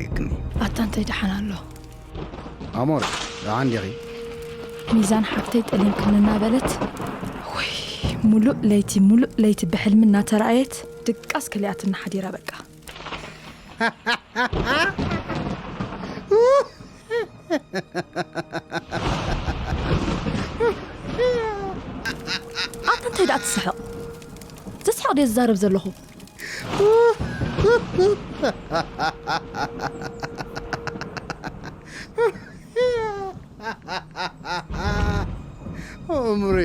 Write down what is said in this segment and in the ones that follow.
ሪክኒ። ኣታ እንታይ ደሓን ኣሎ? ኣሞር፣ ደሓን ዲኺ? ሚዛን ሓፍተይ ጠሊምክኒ እናበለት፣ ወይ፣ ሙሉእ ለይቲ፣ ሙሉእ ለይቲ ብሕልሚ እናተረኣየት ድቃስ ከሊኣትና ሓዲራ በቃ። ኣታ እንታይ ደኣ ትስሕቕ? ዘስሕቕ ድየ ዝዛረብ ዘለኹ? ዑምሪ።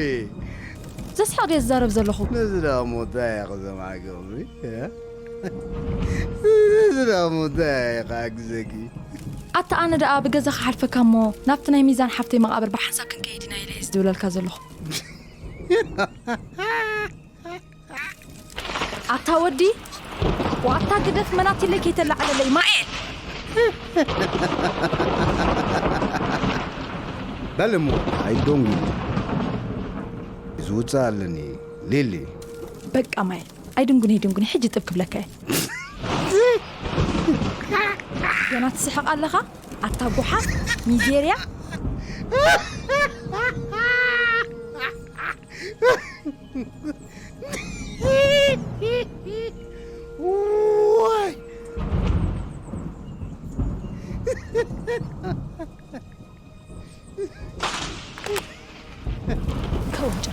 ዘስሕቕ ድየ ዝዛረብ ዘለኹ? ነዚ ደኣ ሞታ እያ ክሰምዓኪ ዑምሪ። ነዚ ደኣ ሞታ እያ ክሓግዘኪ። ኣታ ኣነ ደኣ ብገዛ ክሓልፈካ እሞ ናብቲ ናይ ሚዛን ሓፍተይ መቓብር ብሓንሳብ ክንከይድ ኢና ኢለ እየ ዝድውለልካ ዘለኹ። ኣታ ወዲ፣ ዋታ ግደፍ መናት ኢለይ ከይተላዕለለይ ማኤል። በል እሞ ኣይዶንጊ ዝውፅእ ኣለኒ ሊሊ። በቃ ማኤል ኣይድንጉን ኣይድንጉን ሕጂ ጥብ ክብለካ እየ። ገና ትስሕቕ ኣለኻ ኣታ ጉሓፍ ሚዜርያ። ዋይ ከውንጨ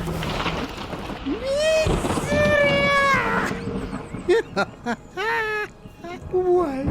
ዋይ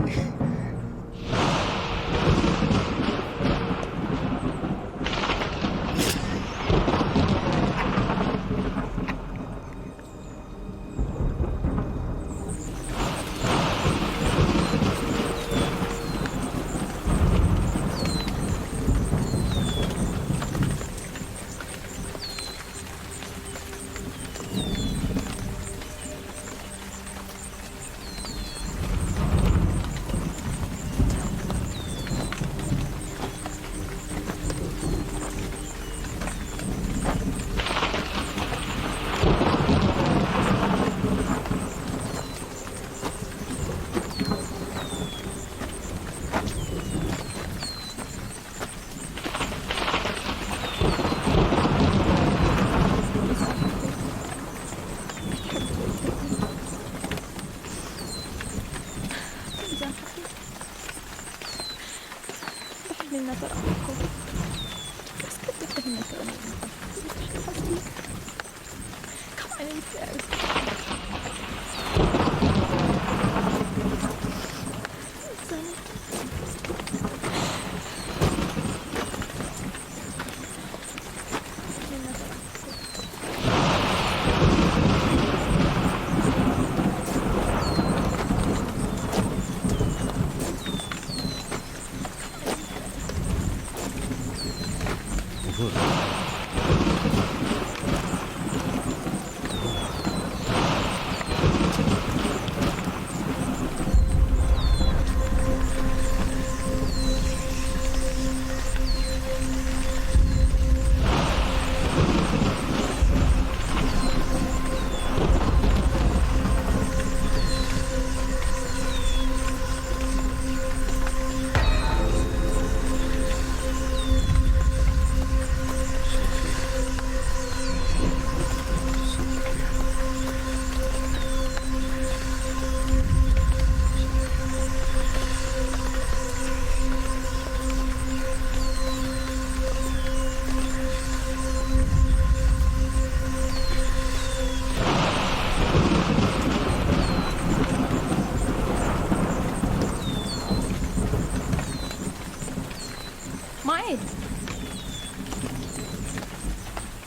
ማኤል!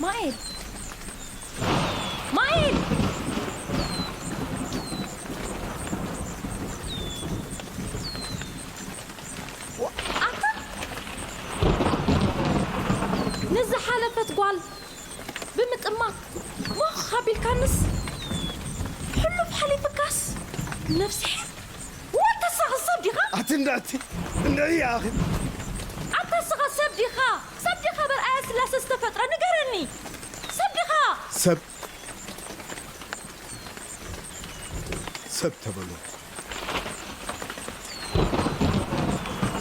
ማኤል! ማኤል! ኣታ ንዝሓለፈት ጓል ብምጥማት ሞኽ ኣቢልካንስ ሕሉፍ ሓሊፍካስ ነፍስሔር ዋታ ንስኻ ሰብ ዲኻ? ኣቲ እንድዕቲ እንድዒ ይኣኺ። ኣታ ንስኻ ሰብ ዲኻ? ሰብ ዲኻ በርኣያ ስላሰ ዝተፈጥረ ንገረኒ። ሰብ ዲኻ? ሰብ ሰብ ተበሎ።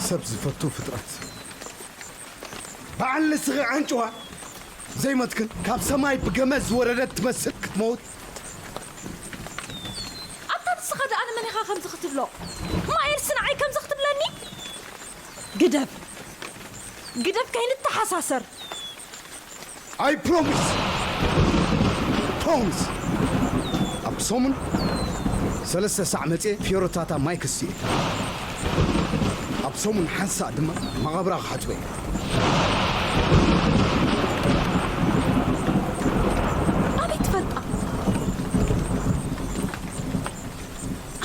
ሰብ ዝፈቱ ፍጥረት። በዓል ንስኺ ኣንጭዋ ዘይሞትክን ካብ ሰማይ ብገመድ ዝወረደት ትመስል ክትመውት። ኣታ ንስኻ ደኣ ንመን ኢኻ ከምዚ ክትብሎ? ማኤልስ ንዓይ ከምዚ ክትብለኒ? ግደፍ፣ ግደፍ ከይንተሓሳሰር። I promise! Promise! ኣብ ሰሙን ሰለስተ ሳዕ መጽየ ፊዮረታታ ማይክስ እየ። ኣብ ሰሙን ሓንሳእ ድማ መቓብራ ክሓጽበ እየ። ኣበይ ትፈልጣ?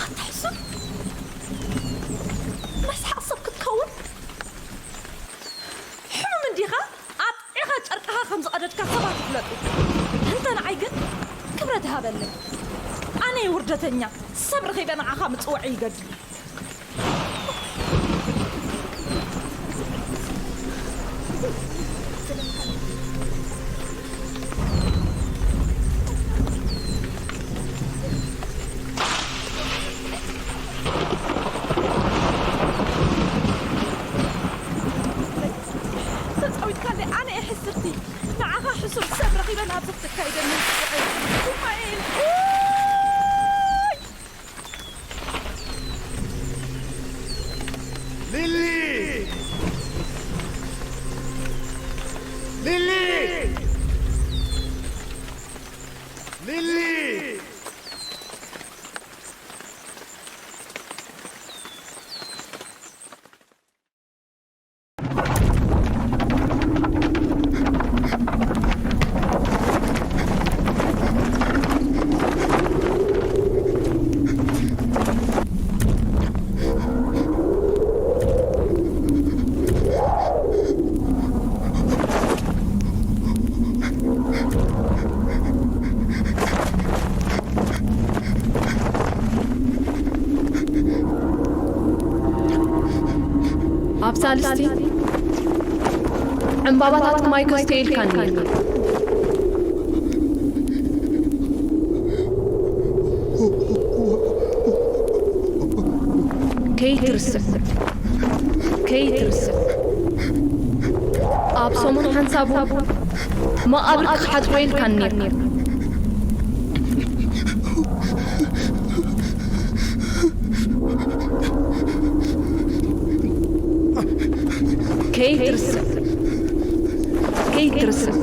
ኣታ ሕሱር! መስሓቕ ሰብ ክትከውን? ሕሙም እንዲኻ? ኣጥዒኻ ጨርቅኻ ከም ዝቐደድካ ሰባት ይፍለጡ። እንተ ንዓይ ግን ክብረት ሃበለይ። ኣነ እየ ውርደተኛ፣ ሰብ ረኺበ ንዓኻ ምጽዋዕ ይገድል። ተጻዊትካለይ፣ ኣነ እየ ሕስርቲ። ንዓኻ ሕሱር ሰብ ረኺበ ናብዚ ክትካይደኒ። ኡይ! ሊሊ! ሊሊ! ሊሊ! ኣብ ሳልስቲ ዕምባባታት ማይኮስ ተይልካኒ ኢኻ። ከይትርስዕ፣ ከይትርስዕ። ኣብ ሰሙን ሓንሳቡ መቓብር ክሓጽቦ ኢልካኒ ነይርካ። ከይትርስዕ፣ ከይትርስዕ።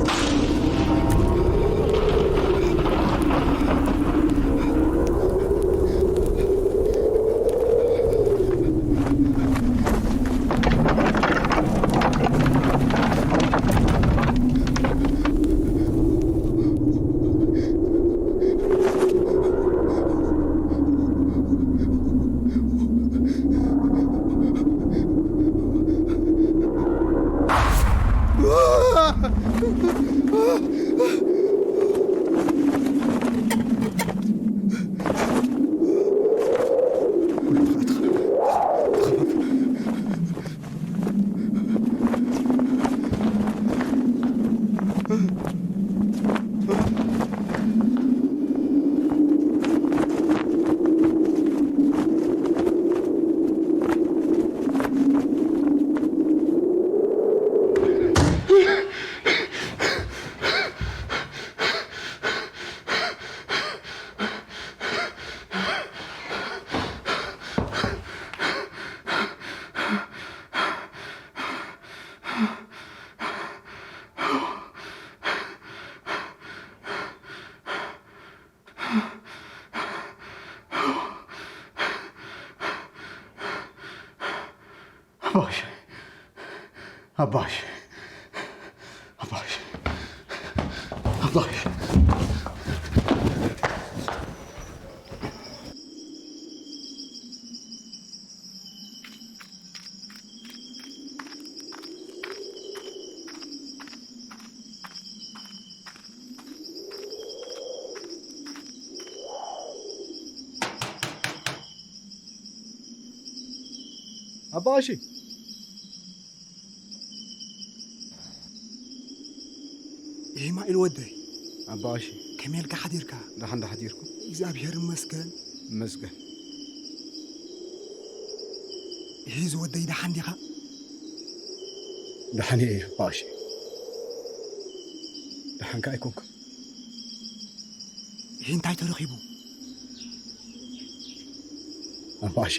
ኣባሽ፣ ኣባሽ፣ ኣባሽ፣ ኣባሽ። ኣባ ቀሺ። ኢማኢል ወደይ። ኣባ ቀሺ። ከመይ ኢልካ ሓዲርካ? ደሓን ዶ ሓዲርኩም? እግዚኣብሔር ይመስገን። ይመስገን። ይህ ዝወደይ ደሓን ዲኻ? ደሓን እየ ኣባኣሺ። ደሓንካ ኣይኮንኩን። ይህ እንታይ ተረኺቡ? ኣባኣሺ፣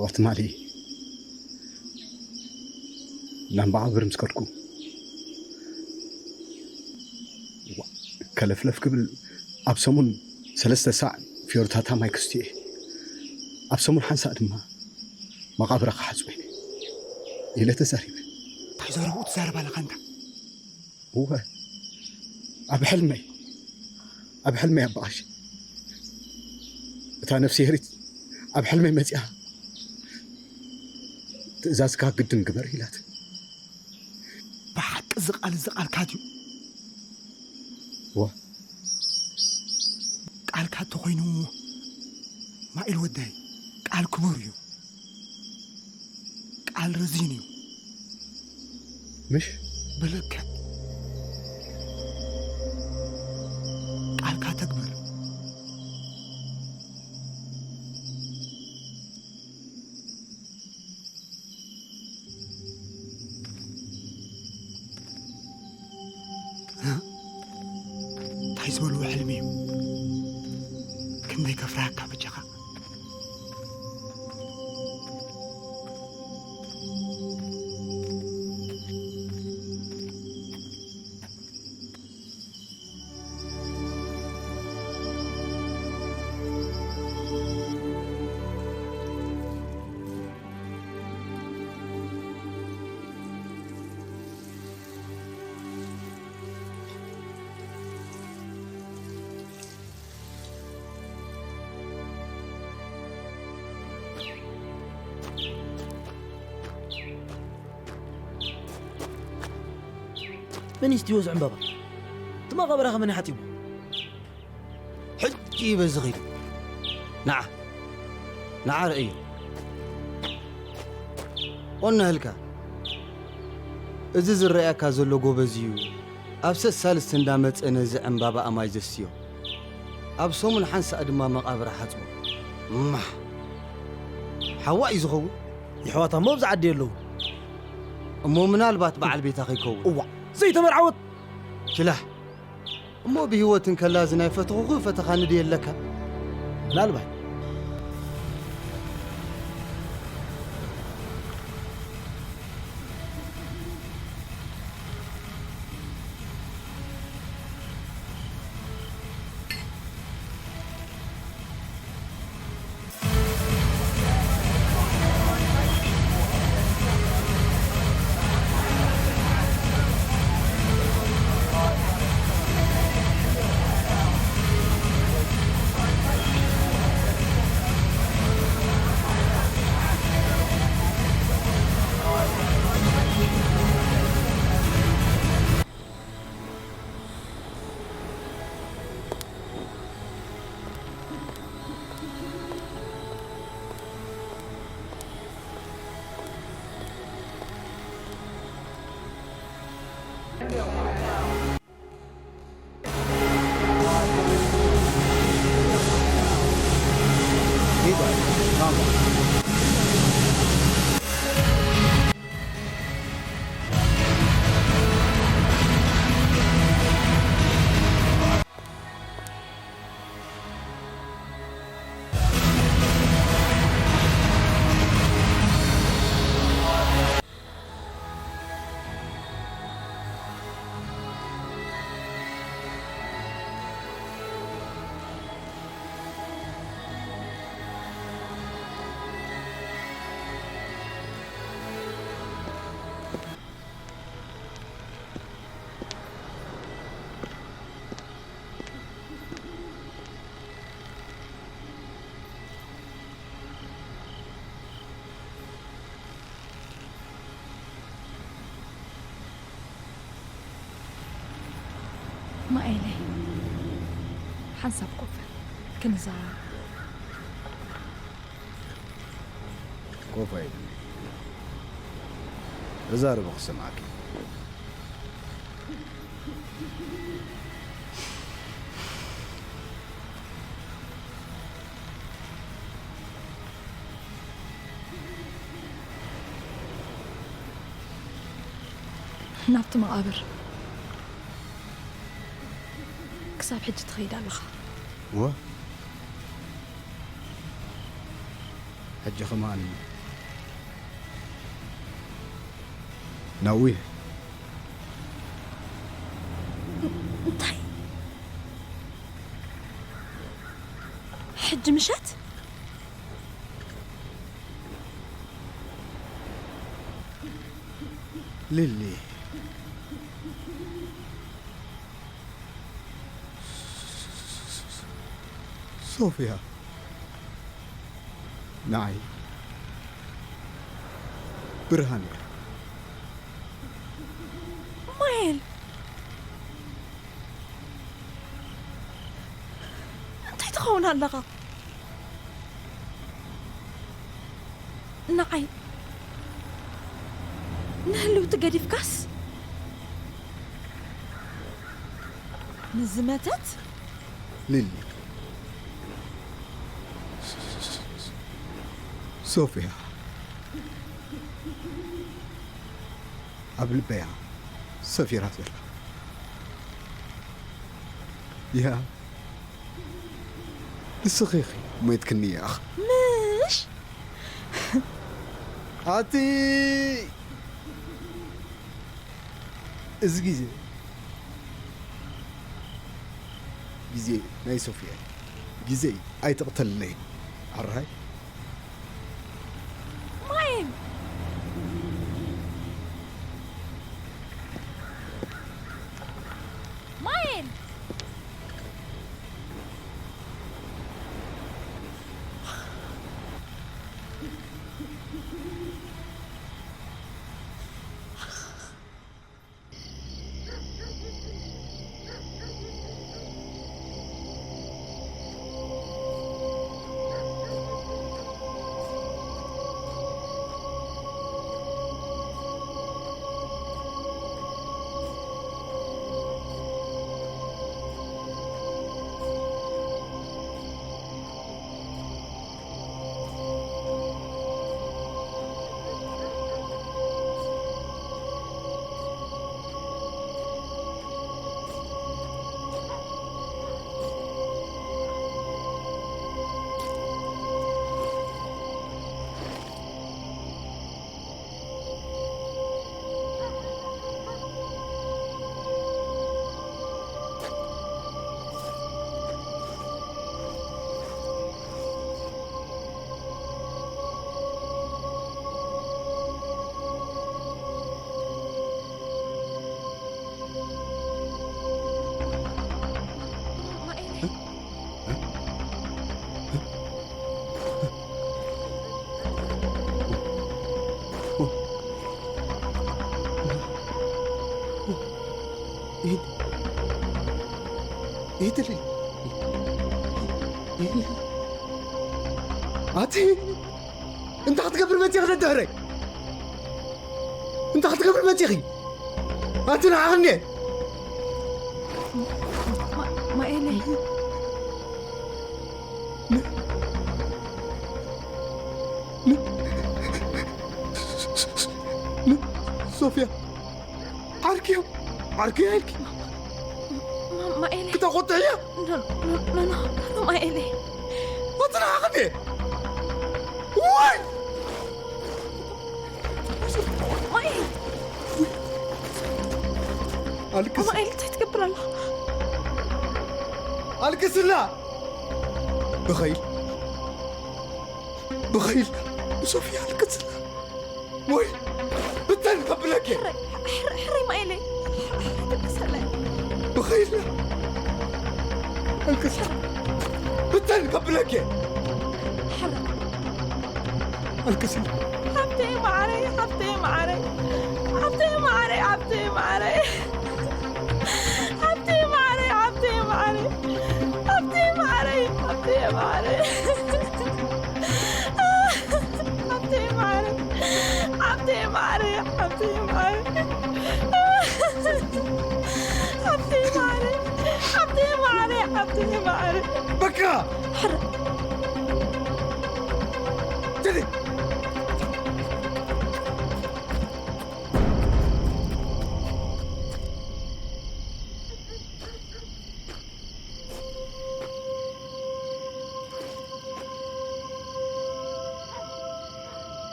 ወቕቲ ማሊ ናብ መቓብር ምስ ከድኩ፣ ዋ፣ ከለፍለፍ ክብል ኣብ ሰሙን ሰለስተ ሳዕ ፊዮርታታ ማይ ክስትየ፣ ኣብ ሰሙን ሓንሳእ ድማ መቓብራ ክሓጽቦ ኢለ ተዛሪበ። እንታይ ዘረብኡ ትዛረብ ኣለኻ እንታ? እወ፣ ኣብ ሕልመይ፣ ኣብ ሕልመይ ኣባኣሺ፣ እታ ነፍስሄሪት ኣብ ሕልመይ መጺኣ፣ ትእዛዝካ ግድን ግበር ኢላት። ብሓቂ እዚ ቃል እዚ ቃልካ ድዩ? እወ። ቃልካ እንተኾይኑ እሞ፣ ማኢል ወደይ፣ ቃል ክቡር እዩ። ቃል ረዚን እዩ። ምሽ? ብልክዕ። ቃልካ ተግብር። እንታይ ዝበልዎ ሕልሚ እዩ? ክንደይ ከፍርሃካ በጃኻ። መን እዩ ዝትዮ እዚ ዕምባባ? እቲ መቓብራ ከ መን እዩ ሓጺቡ? ሕጂ እዩ በዚ ኸይዱ። ንዓ፣ ንዓ ርእዮ። ኦነህልካ፣ እዚ ዝረኣየካ ዘሎ ጎበዝ እዩ። ኣብ ሰሳልስቲ እንዳመጸ ነዚ ዕምባባ ኣማይ ዘስትዮ። ኣብ ሰሙን ሓንሳእ ድማ መቓብር ሓጽቦ። ማሕ! ሓዋ እዩ ዝኸውን። የሕዋታ እሞ ኣብዚ ዓዲ የለዉ። እሞ ምናልባት በዓል ቤታ ከይከውን። እዋ፣ ዘይተመርዓወት! ችላህ! እሞ ብህይወት እንከላ እዚ ናይ ፈተኹ ፈተኻኒ ድየ ኣለካ? ምናልባት። ማኤለይ፣ ሓንሳብ ኮፍ በል፣ ክንዛረብ። ኮፍ ኣይበል። ተዛረቢ ክሰምዓኪ። ናብቲ መቓብር ክሳብ ሕጂ ትኸይድ ኣለኻ። እወ። ሕጂ ከማን ናዊ እንታይ? ሕጂ ምሸት? ሊሊ። ሶፊያ። ንዓይ ብርሃን እያ። ማይል፣ እንታይ ትኸውን ኣለኻ? ንዓይ ንህልውቲ ገዲፍካስ ንዝመተት ሊሊ። ሶፊያ ኣብ ልበያ ሰፊራ ዘላ። ያ ንስኺ ኢኺ ሞይትክኒ ኢኻ። ምሽ ኣቲ እዚ ግዜ ግዜ ናይ ሶፊያ እዩ። ግዜ እዩ። ኣይትቕተለይ። ኣራይ ማይን ማይን ኣቲ እንታይ ክትገብር መፂኺ ደድሕረይ? እንታይ ክትገብር መፂኺ? ኣንቲ ንዓኽኒ ማኤለይ። ሶፊያ ዓርክዮ ዓርክዮ ኢልኪ ማኤለይ። ክተቆጥዕያ ማኤለይ። ኣንቲ ንዓኽኒ ወይ ማኤል። ኣልቅስ። ማኤል እንታይ ትገብር ኣለኻ? ኣልቅስላ። ብኸይል ብኸይል ብሶፊያ ኣልቅስላ። ወይ ብተን ከብለኪ። ሕራይ ማኤለይ። ኣልቅሰለይ። ብኸይል ኣልቅስ። ብተን ከብለኪ። ሕራይ ኣልቅስላ። ሓብተይ መዓረይ፣ ሓብተይ መዓረይ፣ ሓብተይ መዓረይ፣ ሓብተይ መዓረይ፣ ሓብተይ መዓረይ፣ ሓብተይ መዓረይ፣ ሓብተይ መዓረይ፣ ሓብተይ መዓረይ፣ ሓብተይ መዓረይ፣ ሓብተይ መዓረይ፣ ሓብተይ መዓረይ፣ ሓብተይ መዓረይ፣ ሓብተይ መዓረይ፣ ሓብተይ መዓረይ። በቃ። ሕረ ጀሊ።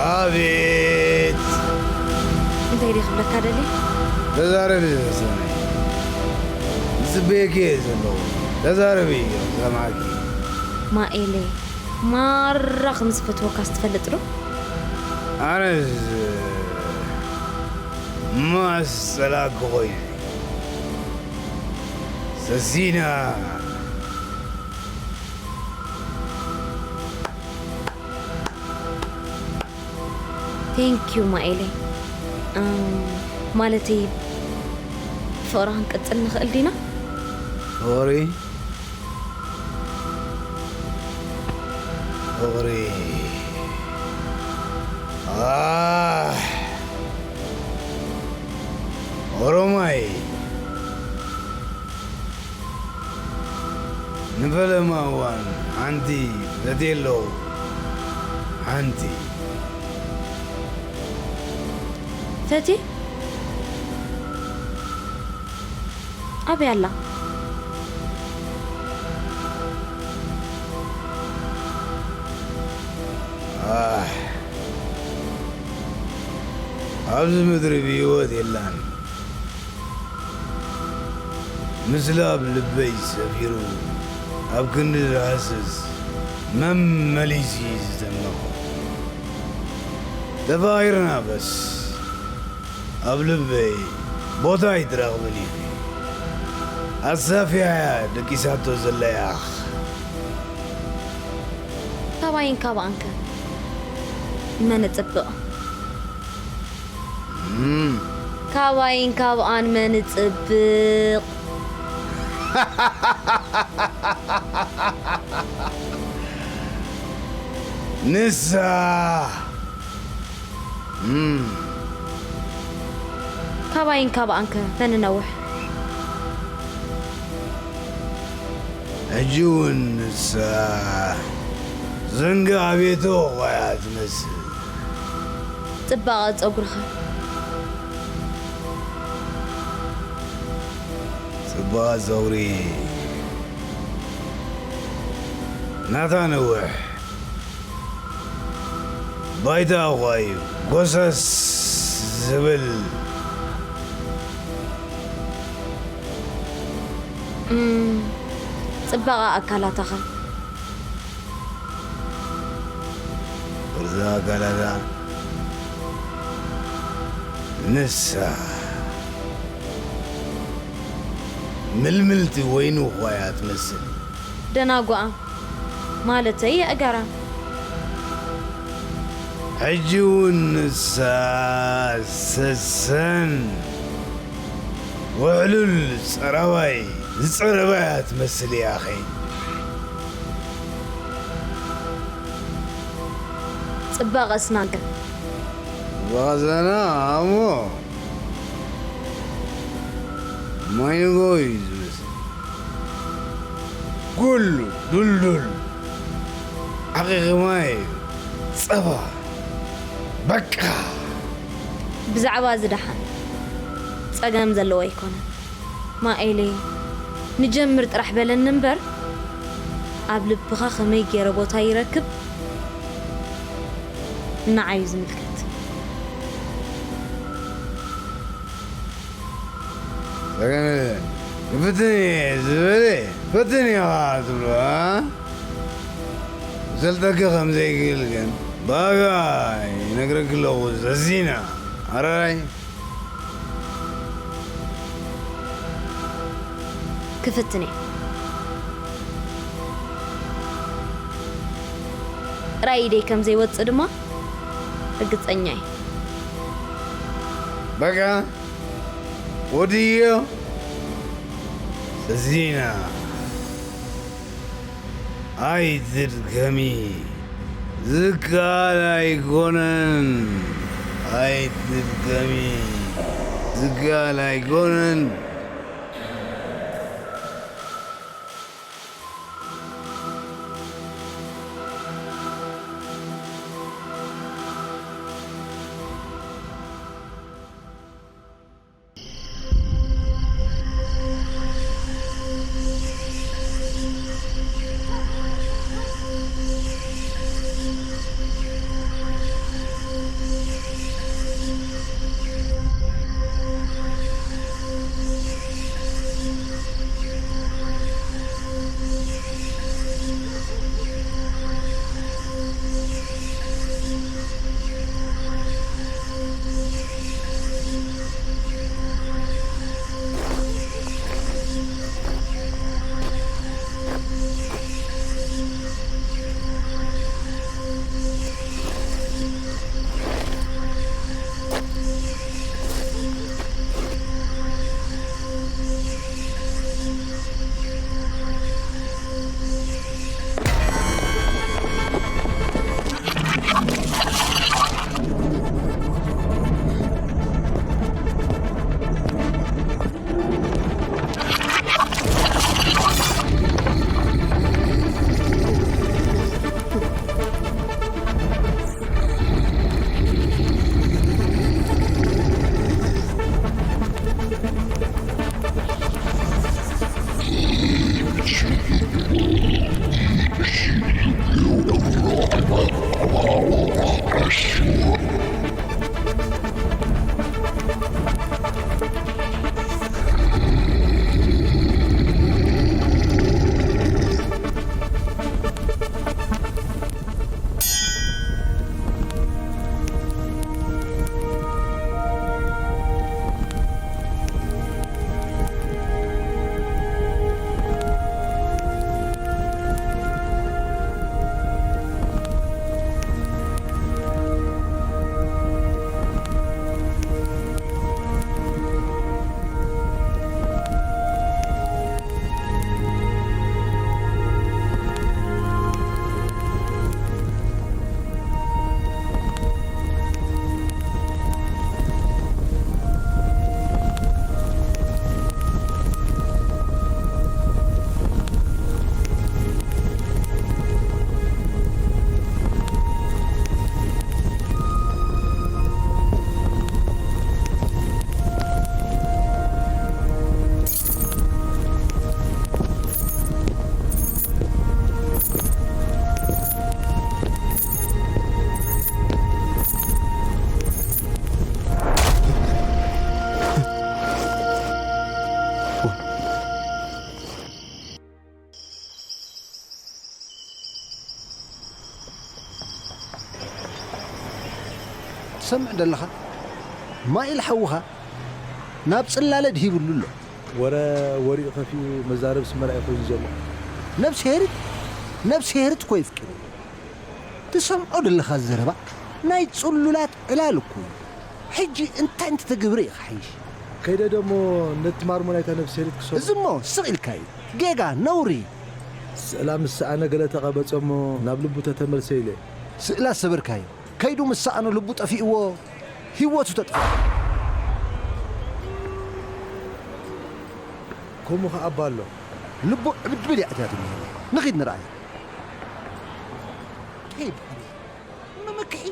ኣቤት! እንታይ ደይ ክብለካ ደልየ? ተዛረቢ ሰሰናይ። ዝጽበየኪ እየ ዘለኹ። ተዛረቢ፣ ሰማዕኪ። ማኤለ፣ ማራ ከም ዝፈትወካስ ትፈልጥ ዶ? ኣነስ ማስ ጸላእኪ ኮይነ። ሰሲና። Thank you ማኤለይ። እም፣ ማለተይ ፍቕሪ ክንቅጽል ንኽእል ዲና? ፍቕሪ? ፍቕሪ? ኣህ! ኦሮማይ! ንፈለማ እዋን ሓንቲ ፈትየ ኣለኹ። ሓንቲ። ፈትየ? ኣበይ ኣላ? ኣሕ፣ ኣብዚ ምድሪ ብህይወት የላን። ምስላ ኣብ ልበይ ሰፊሩ፣ ኣብ ክንዲ ዝሃስስ መመሊሱ እዩ ዝጥምቕ። ተፋቒርና በስ ኣብ ልበይ ቦታ ኣይትረኽብን ኢኺ። ኣሳፍያ እያ ደቂሳቶ ዘላ ያኽ። ካባይን ካባኣንከ መን እጽብቕ? እም። ካባይን ካብኣን መን እጽብቕ? ንሳ። እም። ካባይን ካባኣንከ መን እነውሕ? ሕጂ እውን ንሳ ዘንጋ ቤቶ ቆያ ትመስል። ጽባቐ ጸጉርኸ? ጽባቐ ጸጉሪ ናታ ነውሕ። ባይታ እኳ እዩ ጎሰስ ዝብል። እም፣ ጽባቐ ኣካላታኸ? ቅርጺ ኣካላታ ንሳ ምልምልቲ ወይኒ እኳ እያ ትመስል። ደናጉኣ ማለተይ የእጋራ። ሕጂ እውን ንሳ ሰሰን ውዕሉል ጸራባይ ዝጸረባ እያ ትመስል እያ ኣኸይ። ጽባቐ ስናንከ? ጽባቐ ስና እሞ ማይ ንጎ እዩ ዝመስል። ኩሉ ዱልዱል ዓቂኺ ማይ፣ ጸባ፣ በቃ። ብዛዕባ እዚ ደሓን ጸገም ዘለዎ ኣይኮነን። ማኤለይ፣ ንጀምር ጥራሕ በለኒ እምበር፣ ኣብ ልብኻ ከመይ ገይረ ቦታ ይረክብ ንዓዩ ዝምልከት። ጸገም የለን። ክፍትን እየ ዝበለ ፈትን ኢኻ ትብሎ፣ አ? ክሰልጠኪ ከም ዘይክእል ግን ባጋ ይነግረኪ ኣለኹ ዘዚና። ኣራይ? ክፍትን እየ። ጥራይ ኢደይ ከም ዘይወጽእ ድማ ርግጸኛ እየ። በቃ ወድዮ። ዘዚና፣ ኣይትድከሚ። ዝከኣል ኣይኮነን። ኣይትድከሚ። ዝከኣል ኣይኮነን። ትሰምዕ ደለኻ? ማኢል ሓውኻ ናብ ጽላለ ድሂብሉ ኣሎ። ወረ ወሪኡ ከፊኡ መዛረብሲ መርኣይ ኮይኑ ዘሎ። ነብሲ ሄሪት፣ ነብሲ ሄሪት እኮ የፍቅሩ። ትሰምዖ ደለኻ ዘረባ? ናይ ጽሉላት ዕላል እኮ እዩ። ሕጂ እንታይ እንተተገብረ እዩ ክሓይሽ? ከይደ ደሞ ነቲ ማርሞ ናይታ ነብሲ ሄሪት ክሰ-፣ እዚ እሞ ስቕ ኢልካ እዩ። ጌጋ፣ ነውሪ። ስእላ ምስ ሰኣነ ገለ ተቐበጸ እሞ ናብ ልቡ ተተመልሰ ኢለ። ስእላ ሰበርካዮ። ከይዱ ምስ ሰኣኑ ልቡ ጠፊእዎ፣ ህይወቱ ተጥፍኣ። ከምኡ ኸኣ እባ ኣሎ። ልቡ ዕብድብድ እያ ኣትያትኒ። ንኺድ ንርኣያ። ከይድ፣ መመክሒ።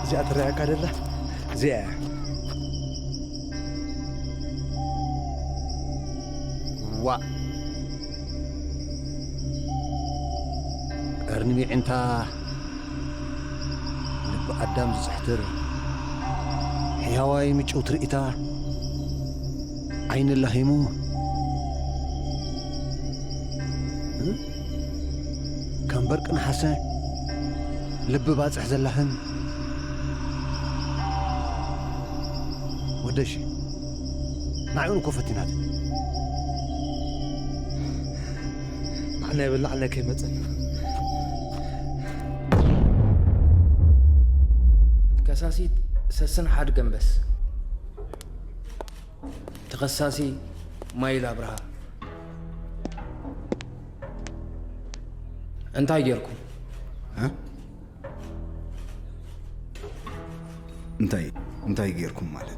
እዚኣ ትረኣየካ ደላ? እዚኣ እያ። ዋእ! ቀርኒ ሚዒንታ፣ ልቢ ኣዳም ዝጽሕትር፣ ሕያዋይ ምጭው ትርኢታ፣ ዓይኒ ላሂሙ፣ እ? ከም በርቂ ነሓሰ፣ ልቢ ባጽሕ ዘላህም። ወደሽ፣ ንዓይኡን እኮ ፈቲናት። ንዓና የበላዕና ከይመጸና። ከሳሲት ሰስን ሓድ ገንበስ። ተኸሳሲ ማይል ኣብርሃ። እንታይ ጌርኩም? እ? እንታይ፣ እንታይ ጌርኩም ማለት?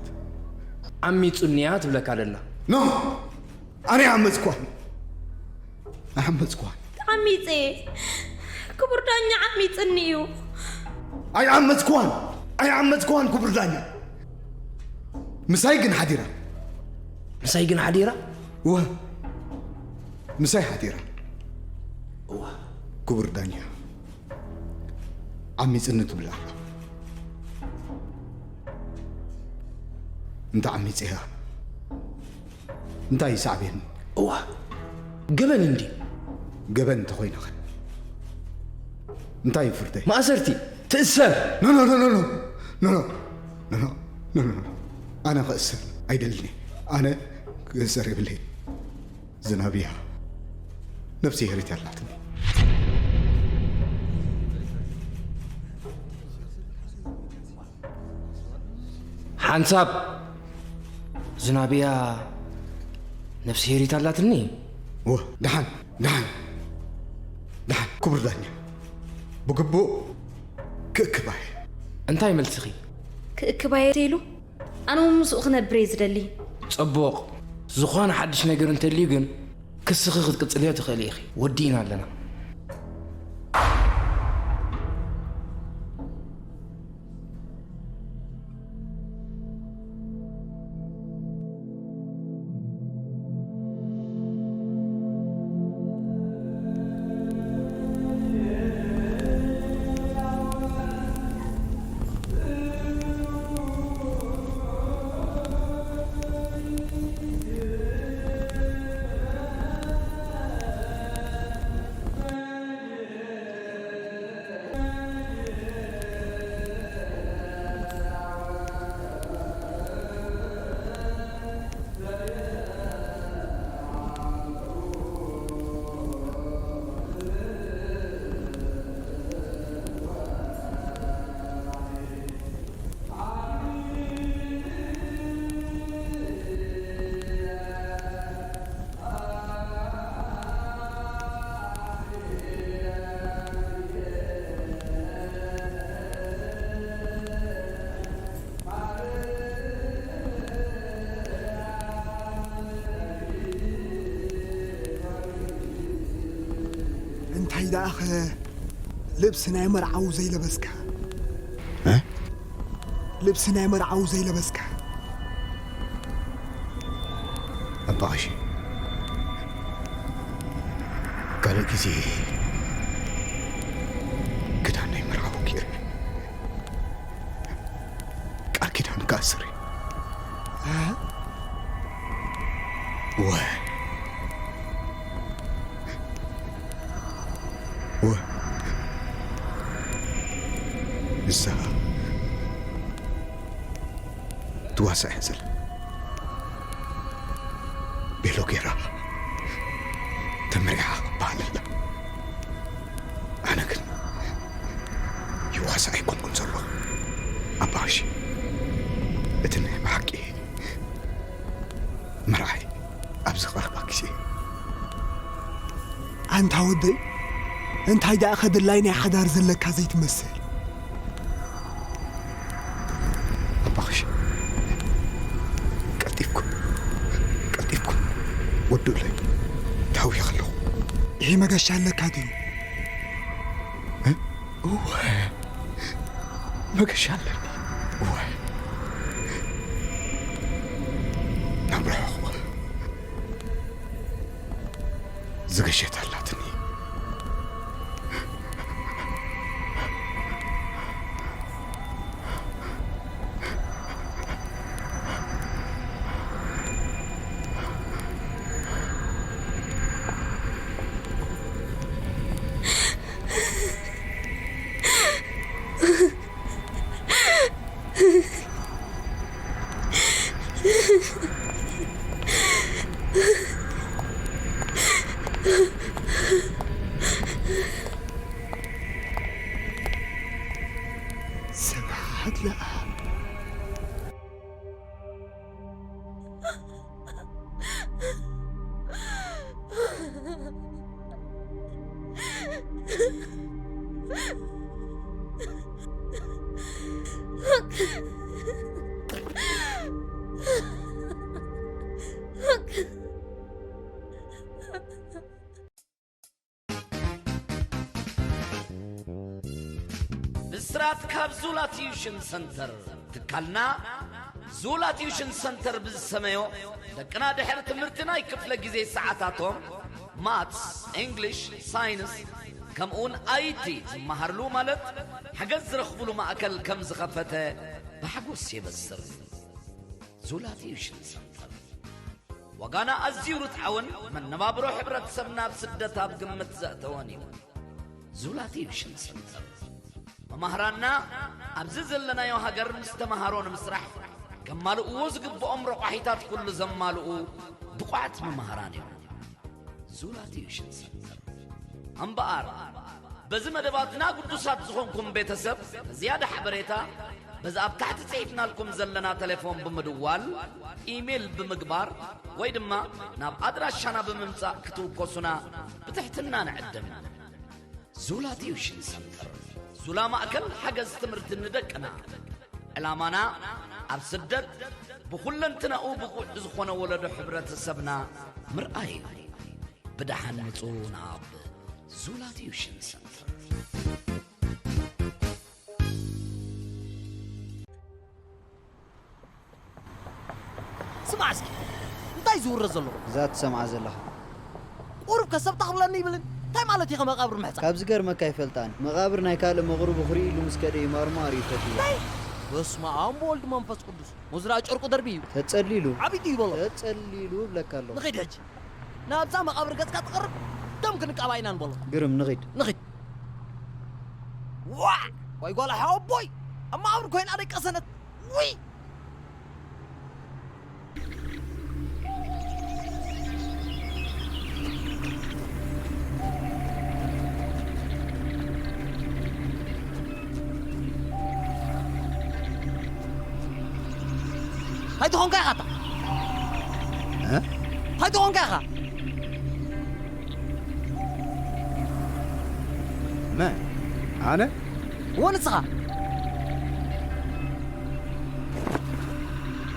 ዓሚጹኒያ ትብለካ ደላ። ኖ! ኣነ ይዓመጽኳን። ኣይዓመጽኳን። ዓሚጸ። ክቡር ዳኛ ዓሚጽኒ እዩ። ኣይዓመጽኳን። ኣይዓመጽኳን ክቡር ዳኛ። ምሳይ ግን ሓዲራ። ምሳይ ግን ሓዲራ? እወ። ምሳይ ሓዲራ። እወ። ክቡር ዳኛ። ዓሚጽኒ ትብል ኣላ። እንተ ዓሚጸያ እንታይ እዩ ሳዕቤን? እዋ፣ ገበን እንዲ። ገበን እንተኾይና ኸ? እንታይ እዩ ፍርደይ? ማእሰርቲ፣ ትእሰር። ኖ፣ ኖ፣ ኖ፣ ኖ፣ ኖ። ኖ፣ ኖ፣ ኖ፣ ኖ፣ ኖ፣ ኖ፣ ኖ። ኣነ ክእሰር ኣይደልን እየ። ኣነ ክእሰር የብለይን። ዝናብያ ነብሲ ሄሪት ያላትኒ። ሓንሳብ ዝናብያ ነብሲ ሄሪት ኣላትኒ። ወ፣ ደሓን፣ ደሓን፣ ደሓን፣ ክቡር ዳኛ። ብግቡእ ክእክባየ። እንታይ መልስኺ? ክእክባየ ኢሉ? ኣነ እውን ምስኡ ክነብር እየ ዝደሊ። ጽቡቕ። ዝኾነ ሓድሽ ነገር እንተልዩ ግን፣ ክስኺ ክትቅጽልዮ ትኽእሊ ኢኺ። ወዲእና ኣለና። ደኣኸ ልብሲ ናይ መርዓዊ ዘይለበስካ? እ? ልብሲ ናይ መርዓዊ ዘይለበስካ? ኣባ ቀሺ፣ ካልእ ግዜ ክዳን ናይ መርዓዊ ገይረ ቃል ኪዳን ክኣስር እየ። እ? ወ-፣ ወ-፣ ንሳ ትዋሳእ እያ ዘላ። ቤሎ ጌራ ተመሪዓ ክበሃል ኣላ። ኣነ ግን ይዋሳእ ኣይኮንኩን ዘለኹ። ኣባ ቀሺ፣ እቲ ናይ ብሓቂ መርዓይ ኣብዚ ቀረባ ግዜ። ኣንታ ወደይ፣ እንታይ ደኣ ከድላይ ናይ ሓዳር ዘለካ ዘይትመስል? ኣባ ቀሺ፣ ቀልጢፍኩም፣ ቀልጢፍኩም ወዱለይ፣ ተሃውየ ከለኹ። ይሄ መገሻ ኣለካ ድዩ? እ? እወ፣ መገሻ ኣለኒ። እወ። ናብ ርሑቕ ዝገሸት ኣላትኒ። ስብሓት ለኣብ። ብስራት ካብ ዙላ ቲዩሽን ሰንተር። ትካልና ዙላ ቲዩሽን ሰንተር ብዝሰመዮ፣ ደቅና ድሕሪ ትምህርቲ ናይ ክፍለ ግዜ ሰዓታቶም ማትስ፣ እንግሊሽ፣ ሳይንስ፣ ከምኡውን ኣይቲ ዝመሃርሉ፣ ማለት ሓገዝ ዝረኽብሉ ማእከል ከም ዝኸፈተ ብሓጎስ የበስር። ዙላ ቲዩሽን ሰንተር። ዋጋና ኣዝዩ ርትዓውን መነባብሮ ሕብረተሰብና ኣብ ስደት ኣብ ግምት ዘእተወን እዩ። ዙላ ቲዩሽን ሰንተር። መማህራንና ኣብዚ ዘለናዮ ሃገር ምስ ተመሃሮ ንምስራሕ ከማልእዎ ዝግብኦም ረቋሒታት ኩሉ ዘማልኡ ብቑዓት መማህራን እዮም። ዙላ ቲዩሽን ሰንተር። እምበኣር፣ በዚ መደባትና ግዱሳት ዝኾንኩም ቤተሰብ፣ ንዝያዳ ሓበሬታ፣ በዚ ኣብ ታሕቲ ጽሒፍናልኩም ዘለና ቴሌፎን ብምድዋል፣ ኢሜል ብምግባር፣ ወይ ድማ ናብ ኣድራሻና ብምምጻእ ክትውከሱና ብትሕትና ንዕድም። ዙላ ቲዩሽን ሰንተር። ዙላ ማእከል ሓገዝ ትምህርቲ ንደቅና። ዕላማና ኣብ ስደት ብኹለንትናኡ ብቑዕ ዝኾነ ወለዶ ሕብረተሰብና ምርኣይ እዩ። ብደሓን ምጹ ናብ ዙላ ቲዩሽን ሰንተር። ስማዕ እስኪ፣ እንታይ ዝውረ ዘለኹ? እዛ ትሰምዓ ዘለኻ። ቁሩብ ከ ሰብ ታኽብለኒ ይብልን? እንታይ ማለት እዩ መቓብር ምሕጻር? ካብ ዝገርመካ ኣይፈልጣን። መቓብር ናይ ካልእ መቕርቡ ክርኢ ኢሉ ምስ ከደ ይማርሞ ኣርእዩ ፈትይዎ። እንታይ? በስመ ኣብ ወወልድ መንፈስ ቅዱስ። ሞዝራ ጨርቁ ደርቢ እዩ። ተጸሊሉ። ዓቢጡ እዩ በሎ። ተጸሊሉ እብለካ ኣለኹ። ንኺድ ሕጂ። ናብዛ መቓብር ገጽካ ትቐርብ ደም ክንቃባ ኢና ንበሎ። ግርም፣ ንኺድ። ንኺድ። ዋዕ! ወይ ጓል ሓወቦይ! ኣብ መቓብር ኮይና ደቀሰነት። ውይ! እንታይ ትኾንካ ኢኻ ኣታ? እ? እንታይ ትኾንካ ኢኻ? መን? ኣነ? እወ፣ ንስኻ።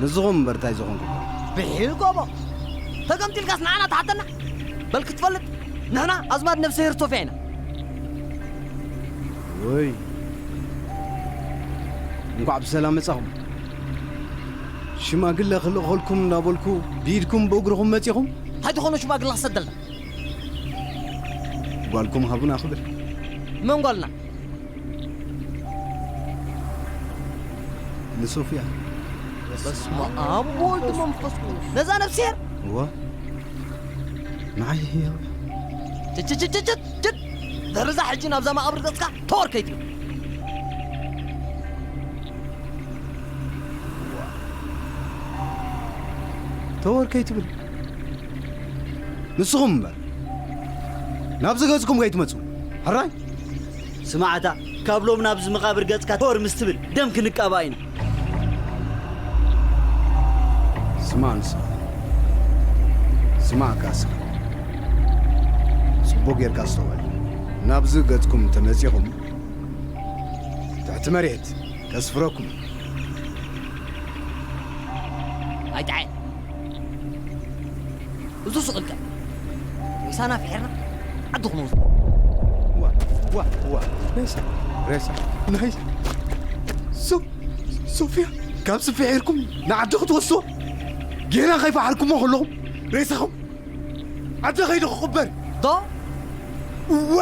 ንስኹም እምበር እንታይ ዝኾንኩም? ብሒል ጎቦ። ተገምጢልካስ ንዓና ትሓተና? በል ክትፈልጥ፣ ንሕና ኣዝማድ ነፍስሄር ሶፍያ ኢና። ወይ፣ እንኳዕ ብሰላም መጻኹም። ሽማግለ ክልእኸልኩም እንዳበልኩ ብኢድኩም ብእግርኹም መጺኹም? እንታይ ዝኾነ ሽማግለ ክሰደልና? ጓልኩም ሃቡና ክብል። መን ጓልና? ንሶፍያ። በስመ ኣብ ወወልድ መንፈስ ቅዱስ። ነዛ ነፍስሄር? እዋ። ንዓይ ህያው። ችችችችችችት! ድሕሪ እዛ ሕጂ ናብዛ መቓብር ገጽካ ተወር ከይትብል። ተወር ከይትብል። ንስኹም እምበር፣ ናብዚ ገጽኩም ከይትመጹ። ሕራይ? ስማዕታ፣ ካብ ሎም ናብዚ መቓብር ገጽካ ተወር ምስ ትብል፣ ደም ክንቀባእ ኢና። ስማዕ ንስኻ። ስማዕ ካሳ። ጽቡቕ ጌርካ ኣስተውዕል። ናብዚ ገጽኩም እንተመጺኹም፣ ትሕቲ መሬት ከስፍረኩም። ኣይጠዓየ። እዚ ስቕ ኢልካ። ሬሳና ፍሒርና ዓዲ ክንወስዶ። ዋ፣ ዋ፣ ዋ። ሬሳ፣ ሬሳ፣ ናይ ሶ-፣ ሶፍያ፣ ካብ ፍሒርኩም ንዓዲ ክትወስዶ? ጌና ከይፈሓርኩሞ ከለኹም ሬሳኹም ዓዲ ከይዱ ክቕበር። ዶ? እወ።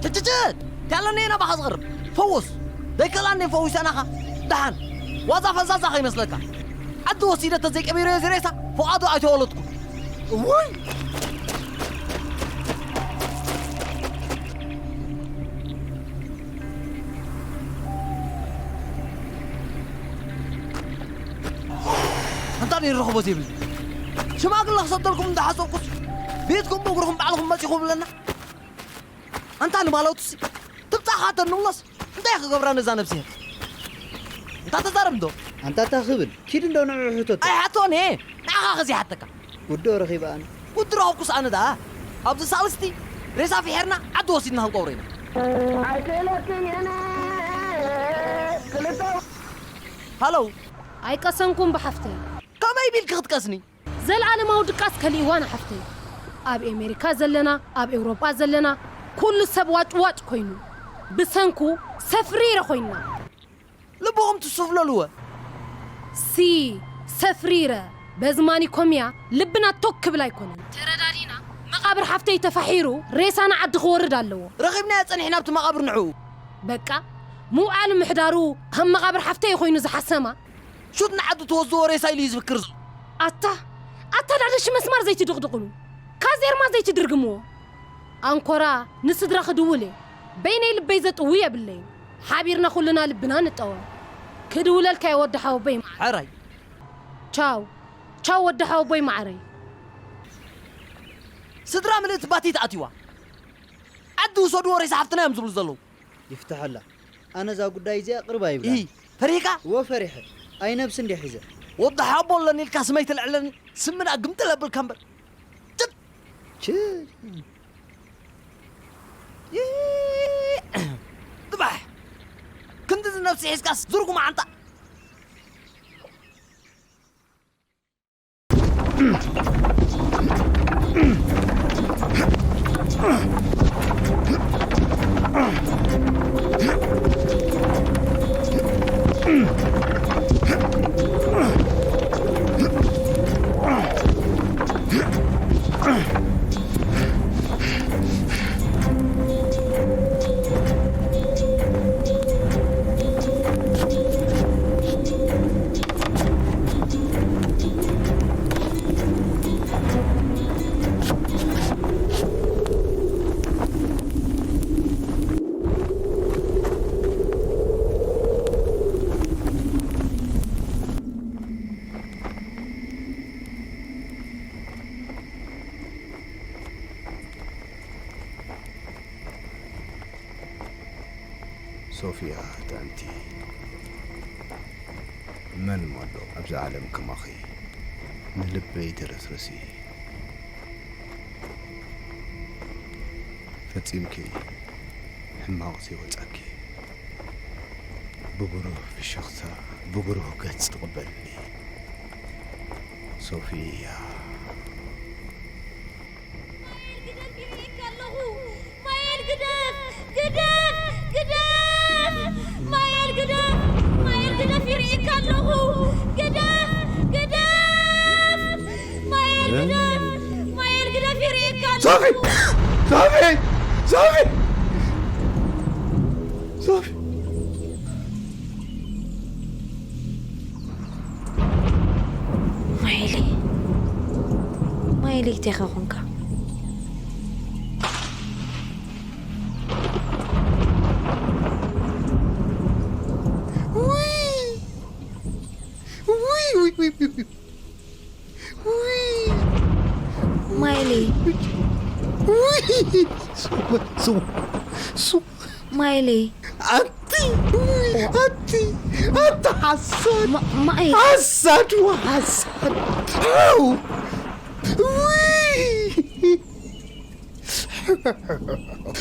ችችችት! ከለኒ ናባኻ ዝቐርብ። ፈውስ! ዘይከላኒ ፈዊሰናኻ። ደሓን። ዋዛ ፈዛዛ ከይመስለካ። ዓዲ ወሲደ ተዘይቀቢረዮ እዚ ሬሳ፣ ፍቓዱ ኣይተወለድኩን። እውይ! ኣንታ ነይሩ ረኽቦ ዘይብሉ። ሽማግለ ክሰደልኩም እንዳሓሰብኩስ፣ ቤትኩም ብእግርኹም ባዕልኹም መጺኹም ብለና። ኣንታ ንማለቱሲ፣ ትብጻኻ ተንብሎስ፣ እንታይ ክገብራ ነዛ ነብስሄር? እንታ ተዛረብ እንዶ። ኣንታ እታ ክብል፣ ኪድ እንዶ ንዕኡ ሕተቶ። ኣይሓቶን እየ፣ ንዓኻ ከ ዘይሓተካ? ጉዶ ረኺበ ኣነ። ጉዶ ረኸብኩስ ኣነ ደኣ፣ ኣብዚ ሳልስቲ ሬሳ ፍሒርና ዓዲ ወሲድና ክንቀብሮ ኢና። ኣይክእለክን እየ፣ ክልተ ሃሎ። ኣይቀሰንኩን ብሓፍተይ። ከመይ ቢልኪ ክትቀስኒ? ዘልኣለማዊ ድቃስ ከሊእዋ ንሓፍተይ። ኣብ ኤሜሪካ ዘለና፣ ኣብ ኤውሮጳ ዘለና፣ ኩሉ ሰብ ዋጭ ዋጭ ኮይኑ። ብሰንኩ ሰፍሪረ ኮይንና። ልብኹም ትሱፍለልወ። ሲ፣ ሰፍሪረ። በዚ ማኒኮምያ ልብና ቶክ ክብል ኣይኮነን። ተረዳዲና፣ መቓብር ሓፍተይ ተፋሒሩ፣ ሬሳና ዓዲ ክወርድ ኣለዎ። ረኺብናዮ ጸኒሕና ኣብቲ መቓብር ንዕኡ። በቃ፣ ምውዓሉ ምሕዳሩ ካብ መቓብር ሓፍተይ ኮይኑ ዝሓሰማ። ሹት ንዓዱ ትወስድዎ ሬሳ ኢሉ እዩ ዝፍክር ዘሎ። ኣታ፣ ኣታ ዳደሽ መስማር ዘይትድቕድቕሉ፣ ካዜርማ ዘይትድርግምዎ። ኣንኮራ ንስድራ ክድውል እየ። በይነይ ልበይ ዘጥው የብለይን። ሓቢርና ኩልና ልብና ንጠወ። ክድውለልካ እየ ወዲ ሓወቦይ መዓረይ። ሕራይ። ቻው። ቻው ወዲ ሓወቦይ መዓረይ። ስድራ ምልእቲ ባቲ ተኣትዋ። ዓዲ ውሰድዎ ሬሳ ሓፍትና እዮም ዝብሉ ዘለዉ። ይፍትሐላ። ኣነ እዛ ጉዳይ እዚኣ ቅርብ ኣይብላን። እይ፣ ፈሪሕካ? እወ ፈሪሐ። ኣይ ነብሲ እንድየ ሒዘ። ወዲ ሓቦ ኣለኒ ኢልካ ስመይ ትልዕለኒ፣ ስምና ግምጥል ኣብልካ እምበር። ጭት! ች-፣ ይእ! ጽባሕ! ክንድዚ ነብሲ ሒዝካስ ዝርጉም ዓንጣ! ሶፊያ፣ ጥዕምቲ፣ መን እሞ ኣሎ ኣብዚ ዓለም ከማኺ ንልበይ ተረስርሲ? ፈጺምኪ ሕማቕ ዘይወጻኪ፣ ብብሩህ ፍሽኽታ፣ ብብሩህ ገጽ ትቕበልኒ ሶፊያ። ማየር ግደል፣ ቢረየካ ኣለኹ። ይርእየካ ኣለኹ። ግደፍ! ግደፍ! ማየል እ? ግደፍ! ማየል ግደፍ! ይርእየካ ኣለኹ። ሶፊ! ሶፊ! ሶፊ! ሶፊ! ማይሊ፣ ማይሊ፣ እንታይ ኾንካ? ውይ! ውይ፣ ውይ፣ ውይ፣ ውይ፣ ውይ! ውይ! ማይሊ! ውይ! ስሙ፣ ስሙ፣ ስሙ። ማይሊ! ኣቲ! ውይ! ኣቲ! ኣቲ ሓሳድ! ማ-፣ ማይ! ሓሳድ! ዋ ሓሳድ! ኣው! ውይ!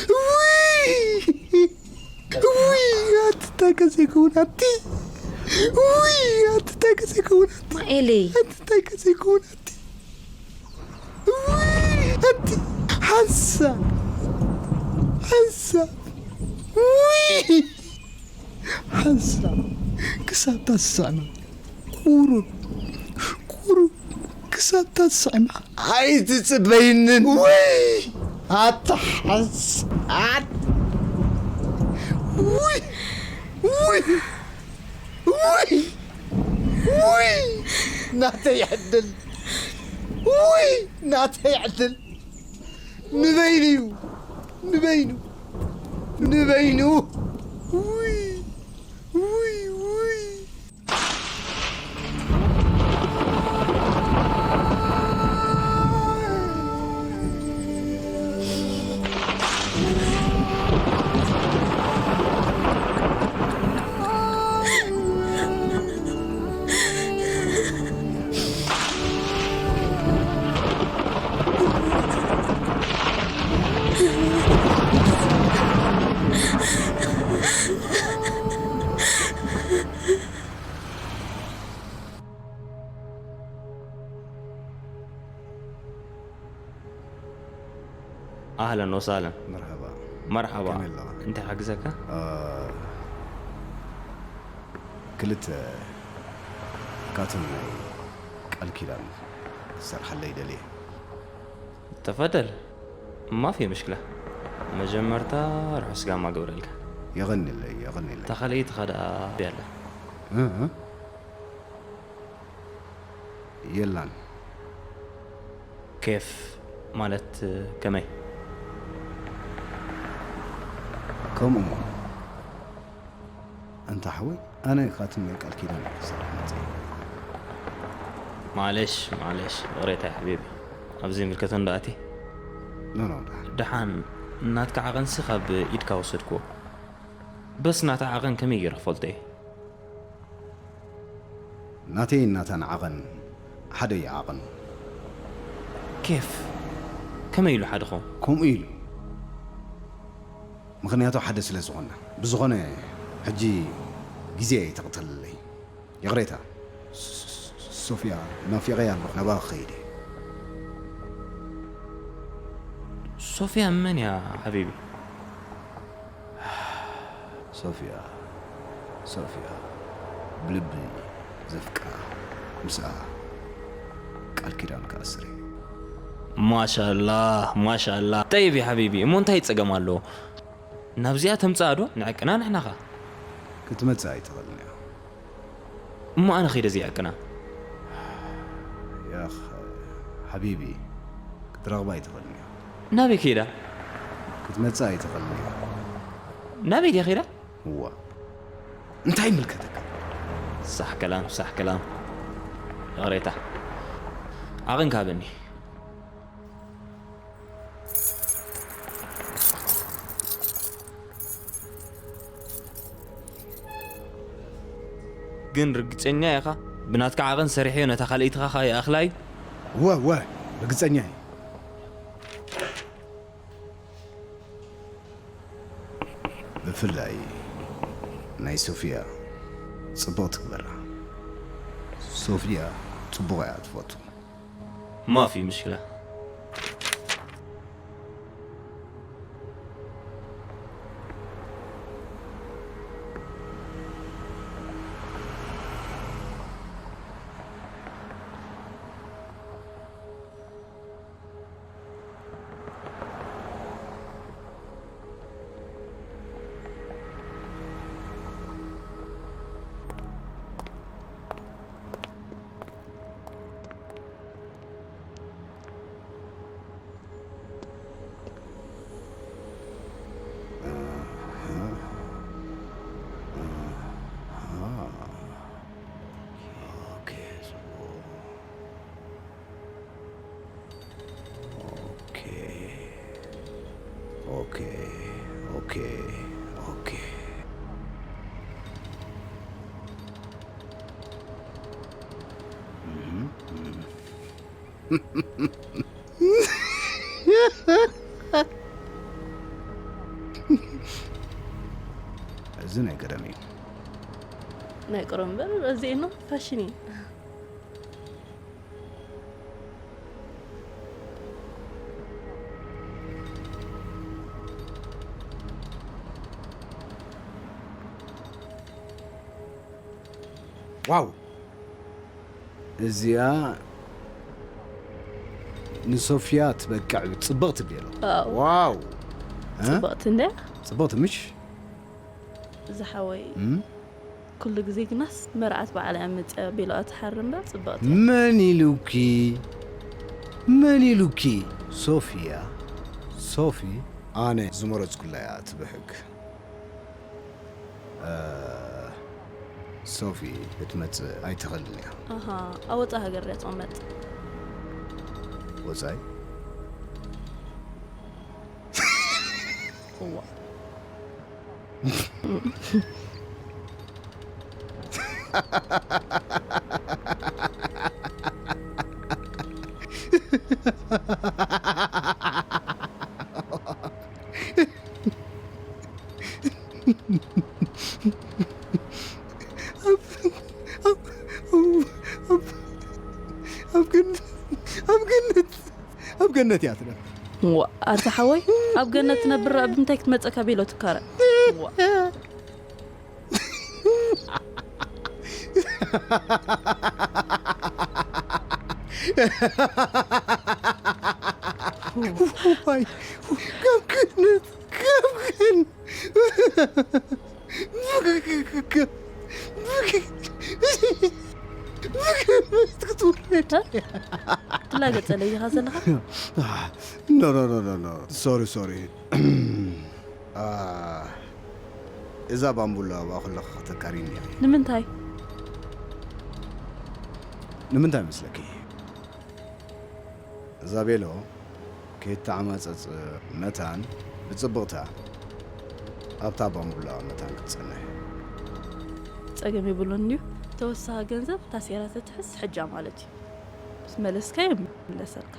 ውይ! ውይ! ኣቲ እንታይ ከ ዘይከውን ኣቲ! ውይ! ኣቲ እንታይ ከ ዘይከውን ኣቲ! ማኤለይ! ኣቲ እንታይ ከ ዘይከውን ኣቲ! ውይ! ኣቲ! ሓንሳብ! ሓንሳብ! ውይ! ሓንሳብ! ክሳብ ታስሳዕና! ቁሩብ! ቁሩብ! ክሳብ ታስሳዕና! ኣይትጽበይንን! ውይ! ኣታ ሓንሳብ! ውይ! ውይ! ውይ! ውይ! ናተይ ዕድል! ውይ! ናተይ ዕድል! ንበይኑ እዩ! ንበይኑ! ንበይኑ! ውይ! ውይ! ውይ! ኣህለን ወሳለን። መርሐባ። መርሐባ። ከመይ ኣለኻ? እንታይ ሓግዘካ? እ፣ ክልተ ካቶም ናይ ቃል ኪዳን ክትሰርሓለይ ደልየ። ተፈደል። ማፊ ምሽክላ። መጀመርታ ርሑስ ጋማ ገብረልካ። የቐንየለይ፣ የቐንየለይ። ተኸለይትኻ ደኣ ያለ። እ፣ እ። የላን። ኬፍ ማለት ከመይ? ከምኡ እሞ፣ ኣንታ ሓወይ፣ ኣነ ካትም ናይ ቃል ኪዳን ክሰርሕ መጽእ። ማለሽ፣ ማለሽ፣ ይቕሬታ ሓቢቢ። ኣብ ዘይምልከቶ እንዳ ኣትየ። ኖ፣ ኖ፣ ደሓን። ደሓን፣ ናትካ ዓቐንሲ ካብ ኢድካ ወሰድክዎ። በስ ናታ ዓቐን ከመይ ገይረ ክፈልጦ እየ? ናተይን ናታን ዓቐን ሓደ እዩ ዓቐኑ። ኬፍ? ከመይ ኢሉ ሓደ ኸውን? ከምኡ ኢሉ። ምኽንያቱ ሓደ ስለ ዝኾንና። ብዝኾነ፣ ሕጂ ግዜ ኣይተቕተለለይ። ይቕሬታ። ስ-፣ ስ-፣ ሶፊያ፣ ናፊቐያ ኣለኹ። ናባኺ ክኸይድ እየ። ሶፊያ መን እያ ሓቢቢ? ሶፊያ፣ ሶፊያ፣ ብልቢ ዘፍቅራ፣ ምስኣ ቃል ኪዳን ክኣስር እየ። ማሻላ፣ ማሻላ። ጠይብ ሓቢቢ፣ እሞ እንታይ ጸገም ኣለዎ? ናብዚኣ ተምጽኣ ዶ? ንዕቅና ንሕና ኸ? ክትመጽእ ኣይትኽእልን እያ። እሞ ኣነ ኸይደ ዘይዕቅና? ያኽ፣ ሓቢቢ፣ ክትረኽባ ኣይትኽእልን እያ። ናበይ ከይዳ? ክትመጽእ ኣይትኽእልን እያ። ናበይ ድያ ከይዳ? እዋ፣ እንታይ ይምልከተካ? ሳሕ ከላም፣ ሳሕ ከላም። ይቕሬታ። ዓቕን ካበኒ። ግን ርግጸኛ ኢኻ? ብናትካ ዓቐን ሰሪሐዮ ነታ ካልኣይትኻ ኸኣ ይኣኽላ እዩ? እወ፣ እወ፣ ርግጸኛ እየ። ብፍላይ ናይ ሶፊያ ጽቡቕ ትግበራ። ሶፊያ ጽቡቕ እያ ትፈቱ። ማፊ ምሽክላ። ኦኬ፣ ኦኬ፣ ኦኬ። እህ፣ እህ። እዚ ናይ ቀደም እዩ። ናይ ቀደም እምበር፣ እዚ ኖ ፋሽን እዩ። ዋው! እዚኣ ንሶፍያ ትበቅዕ ጽብቕቲ ቤሎ። ዋው! ዋው! እ? ጽብቕቲ እንድያ? ጽብቕቲ ምሽ? ዝሓወይ፣ እም? ኩሉ ግዜ ግናስ መርዓት ባዕላ እያ መጽያ ቤሎኣ ትሓርም እምበር ጽብቕቲ እያ። መን ኢሉኪ? መን ኢሉኪ? ሶፍያ፣ ሶፊ፣ ኣነ ዝመረጽኩላ እያ ትብሕግ። እ፣ ሶፊ ክትመጽእ ኣይትኽእልን እያ። ኣሃ፣ ኣብ ወጻኢ ሃገር ድያ ትቕመጥ? ወጻኢ? እዋ። ኣብ፣ ኣብ፣ ኣብ፣ ኣብ፣ ኣብ ገነት፣ ኣብ ገነት፣ ኣብ ገነት እያ ትነብር። ዋ፣ ኣታ ሓወይ፣ ኣብ ገነት ትነብር፣ ኣብ ምንታይ ክትመጸካ ቤሎ ትካረ? ዋ። ዋይ፣ ካብ ገነት፣ ካብ ገነት። ትላገጸለይ ኢኻ ዘለኻ? ኖ፣ ኖ፣ ኖ፣ ኖ፣ ኖ። ሶሪ፣ ሶሪ። አ፣ እዛ ባምቡላ ኣብኣ ከለኻ ከተካሪኒ እያ። ንምንታይ? ንምንታይ መስለኪ? እዛ ቤሎ ከይተዓማጸጽ መታን ብጽብቕታ ኣብታ ባምቡላ መታን ክትጸንሕ። ጸገም የብሉን ድዩ? ተወሳኺ ገንዘብ ታሴራ ተትሕዝ ሕጃ ማለት እዩ። ምስ መለስካዮ ይምለሰልካ።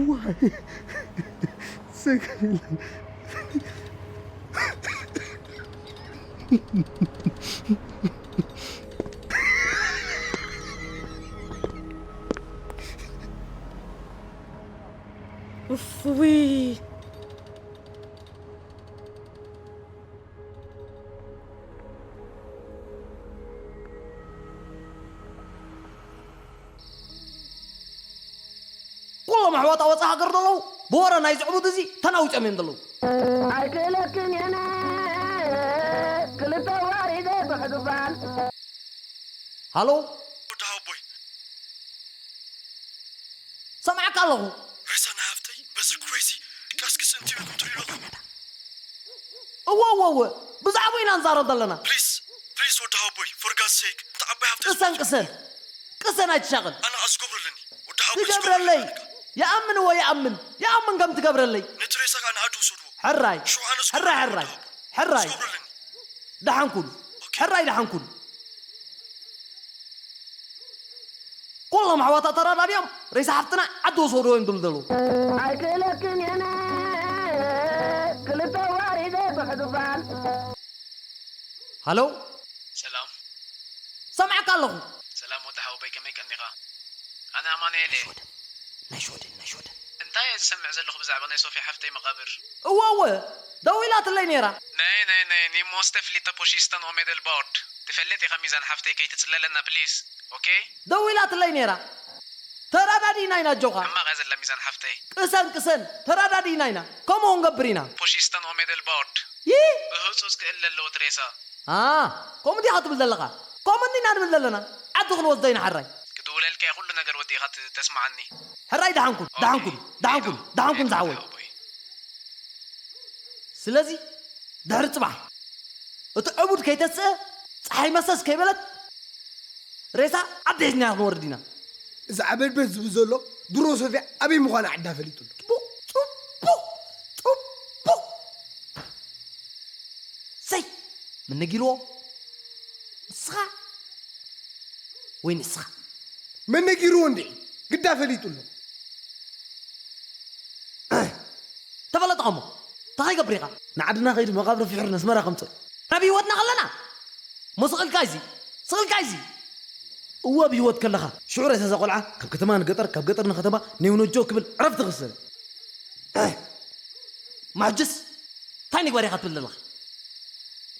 ዋይ፣ ስግር የለን። ኡፍ፣ ውይ። ኩሎም ኣሕዋት ኣብ ወጻኢ ሃገር ዘለዉ ብወረ ናይዚ ዕቡድ እዚ ተናዊጾም እዮም ዘለዉ። ኣይክእለክን እየ ክልተ ዋሪደ ብሕዱፋን። ሃሎ? ወዲ ሓወቦይ። ሰማዕካ ኣለኹ። ሬሳ ናይ ሃፍተይ በዚ ክሬዚ ድቃስ ክስእንቲ ኢልኩም ትርእዩ ኣለኹም። እወ፣ እወ፣ እወ። ብዛዕባ ኢና ንዛረብ ዘለና። ፕሊስ፣ ፕሊስ ወዲ ሓወቦይ፣ for God's sake፣ እታ ዓባይ ሃፍተይ ቅሰን፣ ስፖርት ቅሰን። ቅሰን ኣይትሻቐል። ኣነ ከኣ ዝገብረለኒ። ወዲ ሓወቦይ ትገብረለይ። ዝገብረለኒ። ይኣምን እወ ይኣምን። ይኣምን ከም ትገብረለይ። ነቲ ሬሳ ከኣ ንዓዲ ውሰድዎ። ሕራይ። ሽዑ ኣነ ሕራይ፣ ዝገብረለኒ ሕራይ። ወዲ ሓወቦይ። ሕራይ። ዝገብረለኒ። ደሓን ኩን። ኦኬ። ሕራይ ደሓን ኩን። ኩሎም ኣሕዋታ ተረዳዲኦም ሬሳ ሓፍትና ዓዲ ወሰድዎ እዮም ዝብሉ ዘለዉ። ኣይክእለክን እየ ክልተ ዋሪደ ብሕዱፋን። ሃሎ? ሰላም። ሰምዓካ ኣለኹ። ሰላም ወዲ ሓወቦይ፣ ከመይ ቀኒኻ? ኣነ ኣማኑኤል እየ። ሽወደን፣ ናይ ሽወደን፣ ናይ ሽወደን። እንታይ እየ ዝሰምዕ ዘለኹ ብዛዕባ ናይ ሶፊ ሓፍተይ መቓብር? እወ፣ እወ፣ ደዊላትለይ ነይራ። Nej, nej, nej, ni måste flytta på kistan omedelbart. ትፈልጥ ኢኻ ሚዛን ሓፍተይ ከይትጽለለና ፕሊዝ። ኦኬ? ደዊላትለይ ነይራ። ተረዳዲእና ኢና ኣጆኻ። ሕማቕ እያ ዘላ ሚዛን ሓፍተይ። ቅሰን፣ ቅሰን፣ ተረዳዲእና ኢና። ከምኡ ክንገብር ኢና። På kistan omedelbart. ይህ? ብህጹጽ ክእለ ኣለዎ እቲ ሬሳ። ኣ፣ ከምኡ ዲኻ ትብል ዘለኻ? ከምኡ እንዲና ንብል ዘለና። ዓዲ ክንወስዶ ኢና ሕራይ። ክድውለልካ እየ ኩሉ ነገር ወዲእኻ ት-፣ ተስምዓኒ። ሕራይ ደሓን ኩን፣ ኦኬ። ደሓን ኩን፣ ደሓን ኩን፣ ደሓን ኩን ዝሓወይ። ሓወቦይ። ስለዚ ድሕሪ ጽባሕ እቲ ዕቡድ ከይተስአ፣ ጸሓይ መሰስ ከይበለት ሬሳ ኣብ ደስኛ ክንወርድ ኢና። እዚ ዓበድበድ ዝብል ዘሎ ድሮ ሶፊያ ኣበይ ምዃና ዓዳ ፈሊጡ ኣሎ። ጽቡቕ፣ ጽቡቕ፣ ጽቡቕ። ሰይ፣ መን ነጊርዎ? ንስኻ ወይ ንስኻ? መን ነጊርዎ እንዴ? ግዳ ፈሊጡ ኣሎ። ተፈለጥኻ እሞ እንታይ ገብር ኢኻ? ንዓድና ከይዱ መቓብር ፍሕር ነስመራ ከምፅእ። ናብ ህይወትና ከለና እሞ ስቕልካ እዚ፣ ስቕልካ እዚ። እወ፣ ብህይወት ከለኻ ሽዑ ሬሳ እዛ ቆልዓ ካብ ከተማ ንገጠር፣ ካብ ገጠር ንከተማ ኔውነጆ ክብል ዕረፍቲ ክስል። ማሕጅስ እንታይ ንግበር ኢኻ ትብል ዘለኻ?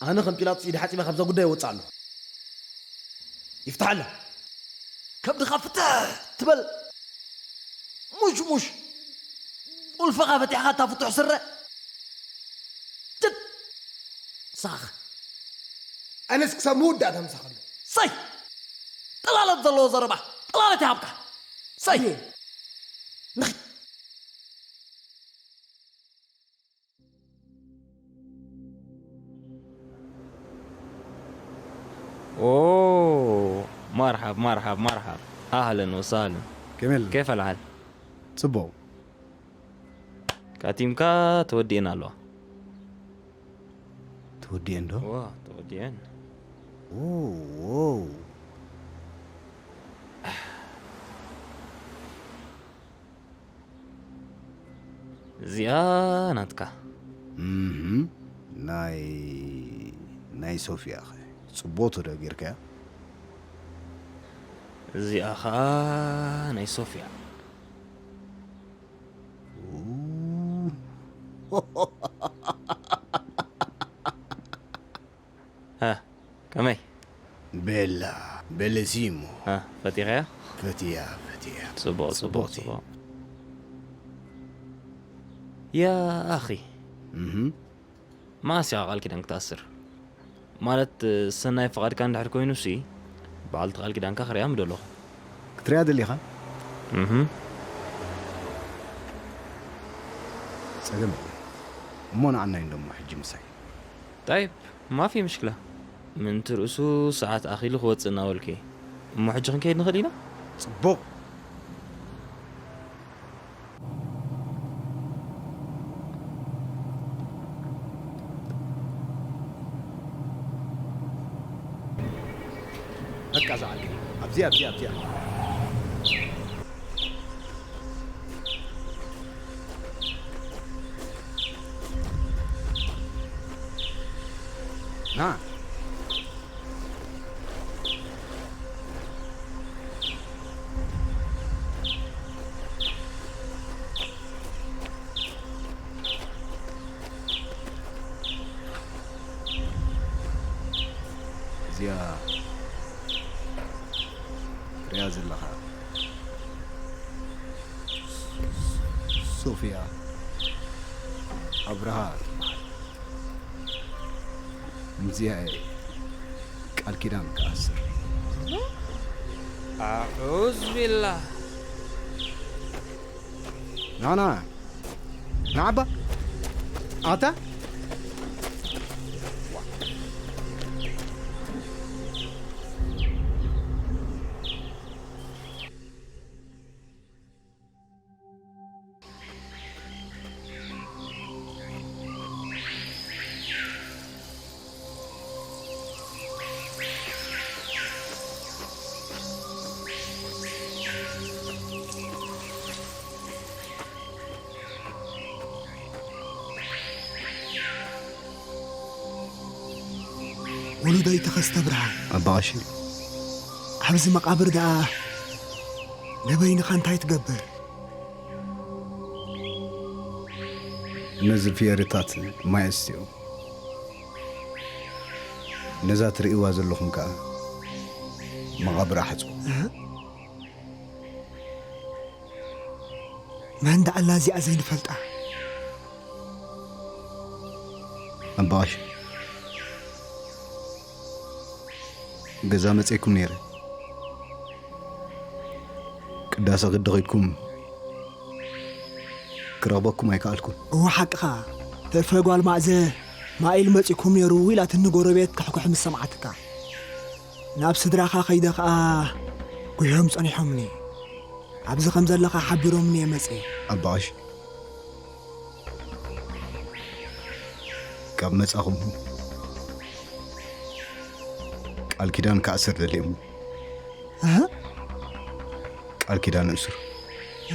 ኣነ ከም ጲላጦስ ኢድ ሓፂባ ካብዛ ጉዳይ እወፅእ ኣለኹ። ይፍትሓላ። ከብድኻ ፍትሕ ትበል። ሙሽሙሽ። ቁልፍኻ ፈቲሕኻ እታ ፍቱሕ ስረ። ትት። ሳኽ። ኣነስ ክሳብ መወዳእታ ምሳኻ ኣለኹ። ሰይ! ጥላለት ዘለዎ ዘረባ። ጥላለት ይሃብካ። ሰይ! እየ። ንኺድ። اوه، مرحب، مرحب، مرحب. اهلا وسهلا. كمال. كيف الحال؟ ጽቡቕ። ካቲምካ ተወዲእና ኣለዋ። ተወዲእን ዶ? ዋ፣ ተወዲእን። ኦ፣ ዎ። እዚኣ ናትካ። እምም፣ ናይ፣ ናይ ሶፊያ ኸ ጽቡቕ ዶ ጌርካያ? እዚኣ ኸኣ ናይ ሶፊያ። ኡ። ሃ፣ ከመይ? ቤላ፣ ቤለሲሞ። ሃ፣ ፈቲኻያ? ፈትያ፣ ፈትያ። ጽቡቕ፣ ጽቡቕ፣ ጽቡቕቲ። ጽቡቕ። ያ ኣኺ። እህ። መዓስ ኢኻ ቃል ኪዳን ክትኣስር? ማለት፣ ሰናይ ፍቓድካ እንድሕር ኮይኑሲ፣ በዓልቲ ቃል ኪዳንካ ክሪኣ ምደለኹ። ክትሪኣ ደሊኻ? እህ። ጸገም የለን። እሞ ንዓናይ እንደሞ ሕጂ ምሳይ። طيب، ما في مشكلة. ምእንቲ ርእሱ ሰዓት ኣኺሉ ክወጽእ እናበልኩ እየ። እሞ ሕጂ ክንከይድ ንኽእል ኢና? ጽቡቕ። በቃ፣ እዛ ዓዲ። ኣብዚኣ፣ ኣብዚኣ፣ ኣብዚኣ። ና። እዚኣ ትሪኣ ዘለኻ ሶፊያ ኣብርሃ ትበሃል። ምስዚኣ እየ ቃል ኪዳን ክኣስር። ኣዑዝ ቢላህ። ናና፣ ናባ፣ ኣታ። ወሉዳይ ተኸስተ ብርሃን። ኣባ ቐሺ። ኣብዚ መቓብር ደኣ ንበይንኻ እንታይ ትገብር? ነዚ ፍየርታት ማይ ኣስትዮ። ነዛ ትርእይዋ ዘለኹም ከኣ መቓብር ኣሕጽቡ። እህ? መን ደኣላ እዚኣ ዘይንፈልጣ? ኣባ ቐሺ፣ ገዛ መጺእኩም ነይረ። ቅዳሰ ክዲ ኸድኩም ክረኽበኩም ኣይከኣልኩን። እወ፣ ሓቅኻ። ተርፈ ጓል ማእዘ ማኢል መጺእኩም ነይሩ ኢላትኒ ጎረቤት ክሕኩሕ ምስ ሰምዓትካ። ናብ ስድራኻ ከይደ ኸኣ ጉሒሖም ጸኒሖምኒ። ኣብዚ ከም ዘለኻ ሓቢሮምኒ እየ መጽየ። ኣባሽ፣ ካብ መጻኹም ቃል ኪዳን ክኣስር ደልዮም። ኣህ? ቃል ኪዳን እሱር።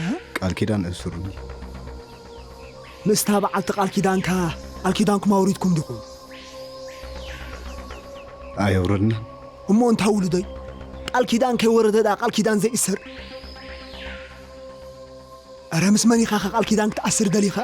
ኣህ? ቃል ኪዳን እሱር። ምስታ በዓልቲ ቃል ኪዳንካ ቃል ኪዳንኩም ኣውሪድኩም ዲኹም? ኣየውረድና። እሞ እንታይ ውሉደይ? ቃል ኪዳን ከይወረደ ደኣ ቃል ኪዳን ዘይእሰር? ኣረ ምስ መን ኢኻ ቃል ኪዳን ክትኣስር ደሊኻ?